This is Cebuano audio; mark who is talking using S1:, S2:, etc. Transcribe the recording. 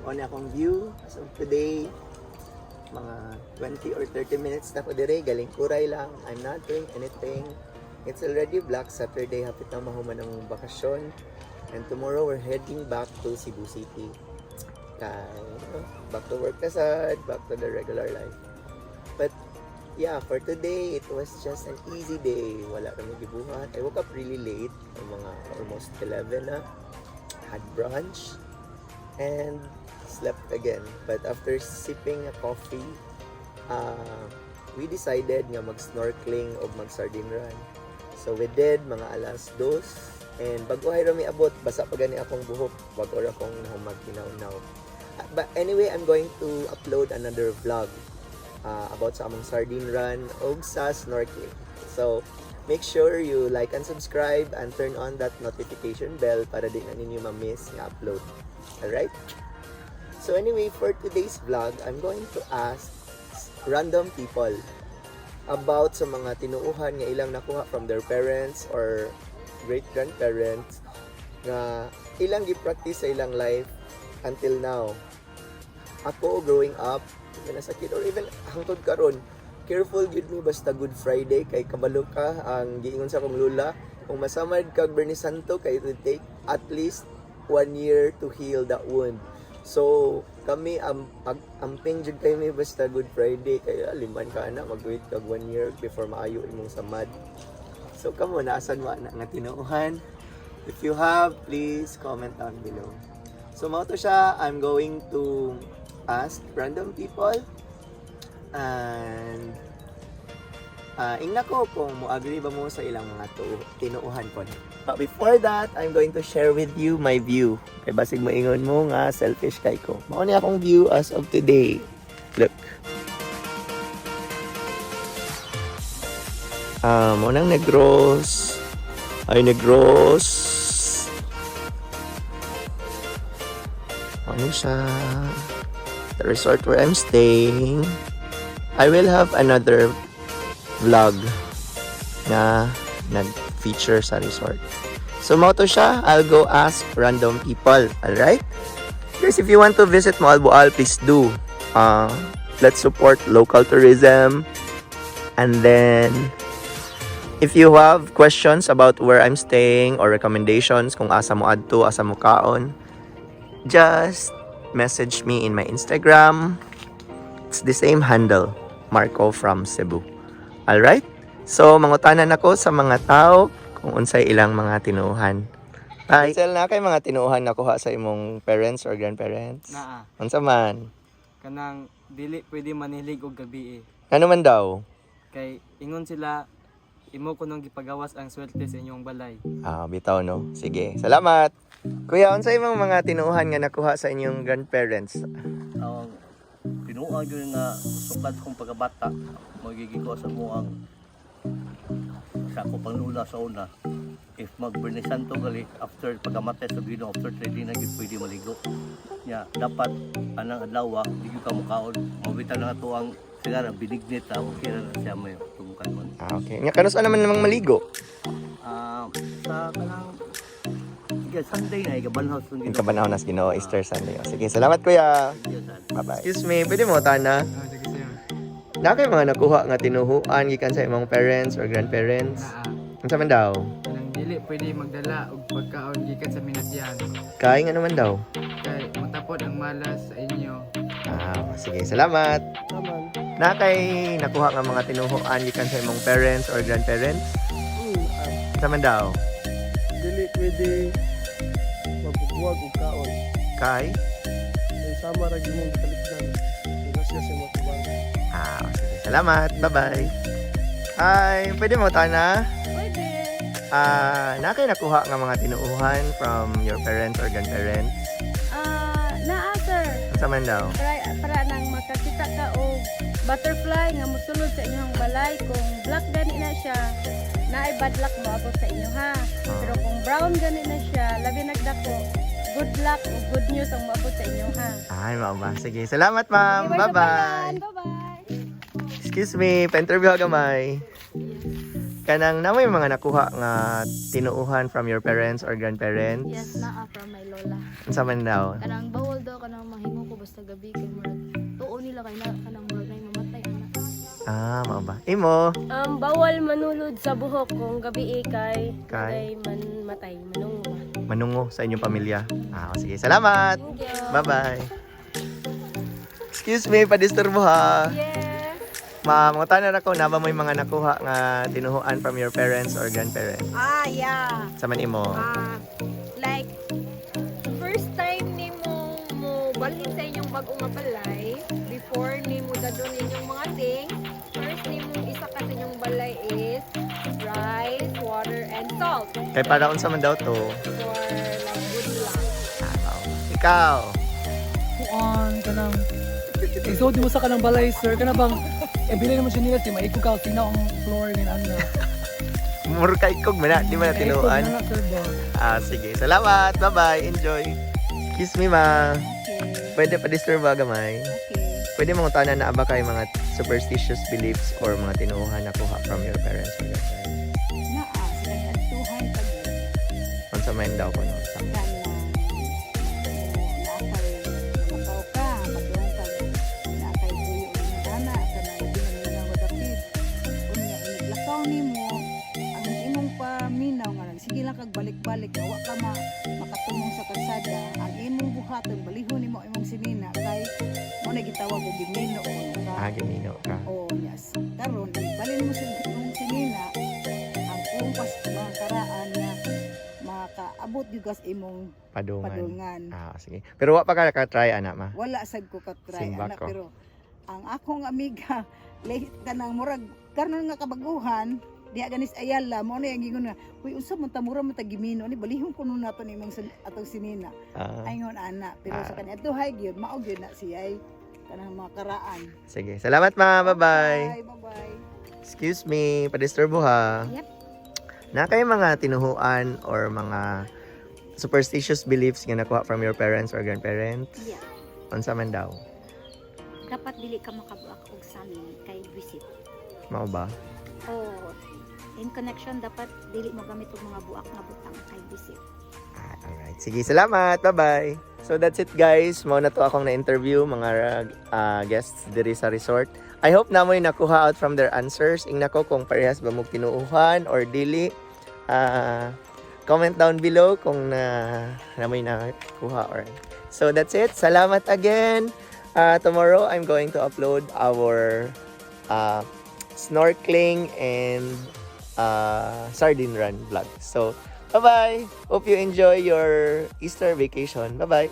S1: Mao ni akong view as of today. Mga 20 or 30 minutes na ko dire, galing kuray lang. I'm not doing anything. It's already Black Saturday, hapit na mahuman ang bakasyon. And tomorrow we're heading back to Cebu City. Kay, back to work na sad, back to the regular life. But yeah, for today, it was just an easy day. Wala kami gibuhat. I woke up really late, mga almost 11 na. Had brunch and slept again. But after sipping a coffee, we decided nga mag-snorkeling o mag-sardine run. So we did mga alas 2 and bago ay rami abot, basa pa gani akong buhok, bago ra akong nahumag hinaw. But anyway, I'm going to upload another vlog about sa among sardine run og sa snorkeling. So, make sure you like and subscribe and turn on that notification bell para di na ninyo ma-miss nga upload. Alright? So anyway, for today's vlog, I'm going to ask random people about sa mga tinuuhan nga ilang nakuha from their parents or great-grandparents nga ilang gi-practice sa ilang life until now. Ako, growing up, even as a kid or even hangtod karon, careful gyud mi basta Good Friday kay kabalo ka ang giingon sa akong lula, kung masamad kag Biyernes Santo kay it will take at least one year to heal that wound. So, kami am ag, amping jud kay mi basta Good Friday kay liman ka na mag-wait kag one year before maayo imong samad. So kamo, naa sad mo ana nga tinuohan? If you have, please comment down below. So mao to siya, I'm going to ask random people and ingna ko kung mo agree ba mo sa ilang mga tinuohan po. But before that, I'm going to share with you my view. Kay basig moingon mo nga selfish kay ko. Mao ni akong view as of today. Look. Ah, mao nang Negros. Ay, Negros. Ano siya? The resort where I'm staying. I will have another vlog na nag-feature sa resort. So, mao to siya. I'll go ask random people. Alright? Guys, if you want to visit Moalboal, please do. Let's support local tourism. And then, if you have questions about where I'm staying or recommendations kung asa mo adto, asa mo kaon, just message me in my Instagram. It's the same handle, Marco from Cebu. Alright? So, mangutanan ako sa mga tao kung unsay ilang mga tinuohan. Bye. Sel, naa kay mga tinuohan nakuha sa imong parents or grandparents?
S2: Naa.
S1: Unsa man?
S2: Kanang dili pwede manilig og gabi eh.
S1: Ano man daw?
S2: Kay ingon sila, imo kunong gipagawas ang swerte sa inyong balay.
S1: Ah, bitaw, no. Sige, salamat. Kuya, unsa imong mga tinuohan nga nakuha sa inyong grandparents?
S3: Ang tinuod yun nga sukad kong pagkabata, magiging ko sa mo ang sa ako pang lula sa una, if mag Santo gali after pagkamatay sa Ginoo, after 3 na gyud pwede maligo nya. Dapat anang adlaw di gyud ka mukaon, mabita na ato ang sigara binignit ta, okay ra na siya may tumukan man.
S1: Ah, okay. Nya kanus naman namang maligo?
S3: Ah, sa kanang sige, Sunday na ikabanhaw sa
S1: Yung
S3: Ginoo.
S1: kabanhaw nas Ginoo, Easter Sunday. Oh, sige, salamat, kuya.
S3: Sige, sad.
S1: Bye-bye. Excuse me, pwede mo tana?
S2: Ah, sige sir.
S1: Naa kay mga nakuha nga tinuhuan gikan sa imong parents or grandparents?
S2: Naa.
S1: Unsa man daw?
S2: Kanang dili pwede magdala og pagkaon gikan sa minatyan.
S1: Kay nga naman daw?
S2: Kay matapod ang malas sa inyo.
S1: Ah, sige, salamat. Naa kay nakuha nga mga tinuhuan gikan sa imong parents or grandparents? Unsa man daw?
S4: Dili pwede magbubuwag og kaon.
S1: Kay?
S4: Kay sama ra gyud mong kalikdan. Grasya sa imong tubang.
S1: Ah, sige, salamat. Bye-bye. Hi, pwede mo tana?
S5: Pwede.
S1: Ah, naa kay nakuha nga mga tinuuhan from your parents or grandparents?
S5: Ah, naa sir.
S1: Unsa man daw?
S5: Para nang makakita ka og butterfly nga mosulod sa inyong balay, kung black gani na siya, naay bad luck moabot sa inyo ha. Pero kung brown gani na siya, labi nagdako, good luck o good news ang moabot sa inyo ha.
S1: Ay, mao ba? Sige, salamat, ma'am.
S5: Okay,
S1: Bye-bye.
S5: Bye-bye.
S1: Excuse me, pa-interview gamay. Kanang naa moy mga nakuha nga tinuuhan from your parents or grandparents?
S6: Yes, naa, from my lola.
S1: Unsa man daw?
S6: Kanang bawol daw kanang kay murag tuo nila kay na kanang murag nay mamatay ana.
S1: Ah, mao ba? Imo?
S6: Bawal manulod sa buhok kung gabi kay
S1: Kay?
S6: man matay manungo.
S1: Manungo sa inyong pamilya. Ah, o, sige. Salamat.
S6: Thank you.
S1: Bye-bye. Excuse me, padisturbo ha.
S6: Yes.
S1: Ma'am, mangutana ra ko, naa ba mo'y mga nakuha nga tinuhuan from your parents or grandparents?
S7: Ah, yeah.
S1: Sa man imo?
S7: Ah, like, first time nimo mo balhin sa inyong bag-o nga balay, before nimo dadon inyong mga things, first nimo isa ka sa inyong balay is rice, water, and salt
S1: Kay para unsa man daw to?
S7: for like good luck.
S1: Ah, mao. Ikaw.
S8: Kuan kanang Igsood mo sa kanang balay, sir, kana bang e bili naman siya nila si maikog ka sino ang floor ni ano.
S1: Muro ka ikog man na, di man na tinuan.
S8: Maikog na na, sir ba.
S1: Ah, sige. Salamat. Bye-bye. Enjoy. Excuse me, ma.
S5: Okay.
S1: Pwede pa disturb ba gamay?
S5: Okay.
S1: Pwede mangutana naa ba kay mga superstitious beliefs or mga tinuohan na kuha from your parents or grandparents?
S5: Naa, sa kaniadtuhan pag
S1: Unsa man daw kuno?
S5: kanang naakay makaw ka, padung ka, naakay tuyo og ana kanang ginaminaw nga dapit. Unya iniglakaw nimo ang imong paminaw nga sige lang kag balik-balik nga wa ka makatumong sa kalsada, ang imong buhaton balihon nimo imong sinina kay mo na gitawag og gimino kuno ka.
S1: Ah, gimino ka.
S5: Oo, yes. Karon, balin mo sa imong sinina ang kumpas mga karaan nga makaabot gyud kas imong
S1: Padungan.
S5: padulngan.
S1: Ah, sige. Pero wa pa ka naka-try ana, ma.
S5: Wala sad ko ka-try
S1: Simba
S5: ana
S1: ko.
S5: pero ang akong amiga late kanang murag karon nga kabaguhan diha ganis Ayala mo na yung gingon nga, "Uy, unsa man ta, mura man ta gimino ni, balihon kuno nato ni imong atong sinina."
S1: Ah,
S5: Ingon ana, pero
S1: Ah.
S5: sa kaniadtuhay gyud mao gyud na siya ay kanang mga karaan.
S1: Sige. Salamat, ma. Bye-bye.
S5: Bye bye.
S1: Excuse me, padisturbo ha.
S9: Yep.
S1: Na kayo mga tinuhuan or mga superstitious beliefs nga nakuha from your parents or grandparents?
S9: Yeah.
S1: Unsa man daw?
S9: Dapat dili ka makabuak og samin kay visit.
S1: Mao ba?
S9: O in connection dapat dili mo gamit og mga buak nga butang kay visit.
S1: Ah, alright. Sige, salamat. Bye-bye. So that's it, guys. Mao na to akong na-interview mga guests diri sa resort. I hope na mo'y nakuha out from their answers. Ingna ko kung parehas ba mo tinuuhan or dili. Comment down below kung na mo'y nakuha or. So that's it. Salamat again. Tomorrow I'm going to upload our snorkeling and sardine run vlog. So bye-bye. Hope you enjoy your Easter vacation. Bye-bye.